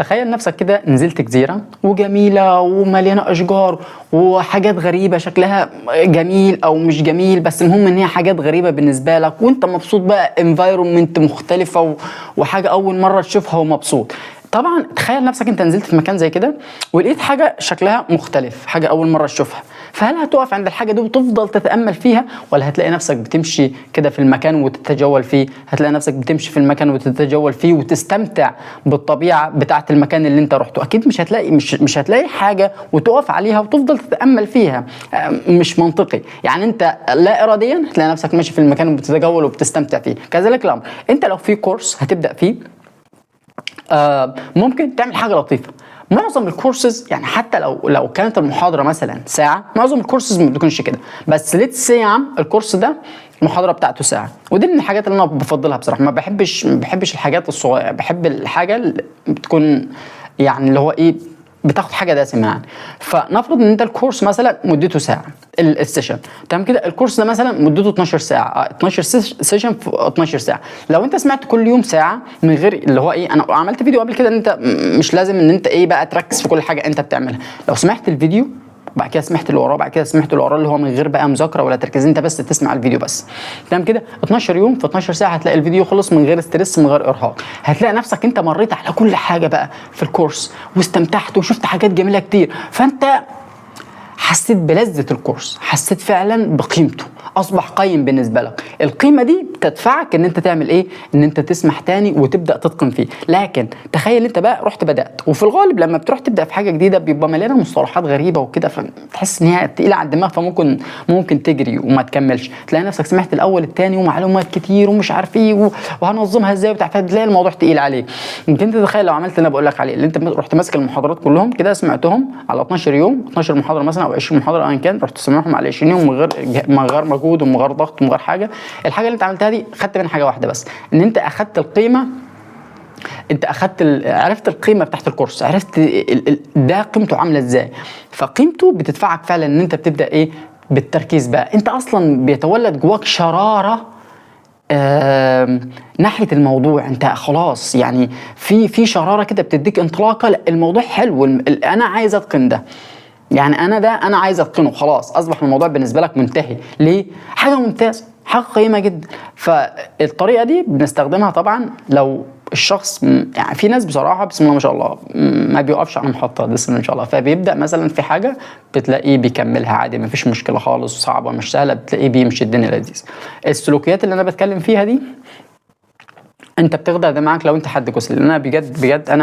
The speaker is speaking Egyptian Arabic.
تخيل نفسك كده نزلت جزيرة وجميلة ومليانة أشجار وحاجات غريبة شكلها جميل أو مش جميل، بس المهم إن هي حاجات غريبة بالنسبة لك وأنت مبسوط بقى، environment مختلفة وحاجة أول مرة تشوفها ومبسوط. طبعا تخيل نفسك انت نزلت في مكان زي كده ولقيت حاجة شكلها مختلف، حاجة اول مرة تشوفها، فهل هتقف عند الحاجة دي وتفضل تتامل فيها، ولا هتلاقي نفسك بتمشي كده في المكان وتتجول فيه؟ هتلاقي نفسك بتمشي في المكان وتتجول فيه وتستمتع بالطبيعة بتاعه المكان اللي انت رحته. اكيد مش هتلاقي مش هتلاقي حاجة وتقف عليها وتفضل تتامل فيها، مش منطقي. يعني انت لا اراديا هتلاقي نفسك ماشي في المكان وبتتجول وبتستمتع فيه. كذلك الامر انت لو في كورس هتبدا فيه، ممكن تعمل حاجة لطيفه. معظم الكورسز يعني حتى لو كانت المحاضرة مثلا ساعه، معظم الكورسز ما بتكونش كده، بس let's say يا عم الكورس ده المحاضرة بتاعته ساعه، ودي من الحاجات اللي انا بفضلها بصراحه. ما بحبش الحاجات الصغيره، بحب الحاجة اللي بتكون يعني اللي هو ايه، بتاخد حاجة دسمة يعني. فنفرض ان انت الكورس مثلا مدته ساعة ال session، تمام كده؟ الكورس ده مثلا مدته 12 ساعه، 12 session في 12 ساعه. لو انت سمعت كل يوم ساعة من غير اللي هو ايه، انا عملت فيديو قبل كده ان انت مش لازم ان انت ايه بقى تركز في كل حاجة انت بتعملها. لو سمعت الفيديو، بعد كده سمعت اللي وراه، بعد كده سمعت اللي وراه، اللي هو من غير بقى مذاكرة ولا تركيز، انت بس تسمع الفيديو بس، تمام كده؟ 12 يوم في 12 ساعة هتلاقي الفيديو خلص من غير stress، من غير ارهاق. هتلاقي نفسك انت مريت على كل حاجة بقى في الكورس واستمتعت وشفت حاجات جميلة كتير، فانت حسيت بلذة الكورس، حسيت فعلا بقيمته، اصبح قيم بالنسبة لك. القيمة دي بتدفعك ان انت تعمل ايه؟ ان انت تسمع تاني وتبدا تتقن فيه. لكن تخيل انت بقى رحت بدات، وفي الغالب لما بتروح تبدا في حاجة جديدة بيبقى مليانة مصطلحات غريبة وكده، فتحس ان هي تقيلة على الدماغ، فممكن تجري وما تكملش. تلاقي نفسك سمعت الاول التاني ومعلومات كتير ومش عارف ايه وهنظمها ازاي وبتاع، فتلاقي الموضوع تقيل عليك. يمكن تتخيل لو عملت اللي انا بقول لك عليه، اللي انت رحت ماسك المحاضرات كلهم كده سمعتهم على 12 يوم، 12 محاضرة مثلا او 20 محاضرة ايا كان، رحت سامعهم على 20 يوم من غير مجهود ومن غير ضغط ومن غير حاجه. الحاجة اللي انت عملتها دي خدت منها حاجة واحدة بس، ان انت اخدت القيمه، انت اخدت عرفت القيمة بتاعت الكورس، عرفت ده قيمته عامله ازاي، فقيمته بتدفعك فعلا ان انت بتبدا ايه بالتركيز بقى. انت اصلا بيتولد جواك شراره ناحية الموضوع، انت خلاص يعني في شراره كده بتديك انطلاقه، لا الموضوع حلو، انا عايز اتقن ده، يعني انا ده انا عايز اتقنه، خلاص اصبح الموضوع بالنسبة لك منتهي. ليه؟ حاجة ممتازه، حاجة قيمة جدا. فالطريقه دي بنستخدمها طبعا لو الشخص يعني في ناس بصراحة بسم الله ما شاء الله ما بيقفش على محطه، بسم الله ما شاء الله، فبيبدا مثلا في حاجة بتلاقيه بيكملها عادي، ما فيش مشكلة خالص، صعبة مش سهلة بتلاقيه بيمشي الدنيا لذيذ. السلوكيات اللي انا بتكلم فيها دي انت بتخدع ده معاك لو انت حد كسل، لان انا بجد بجد انا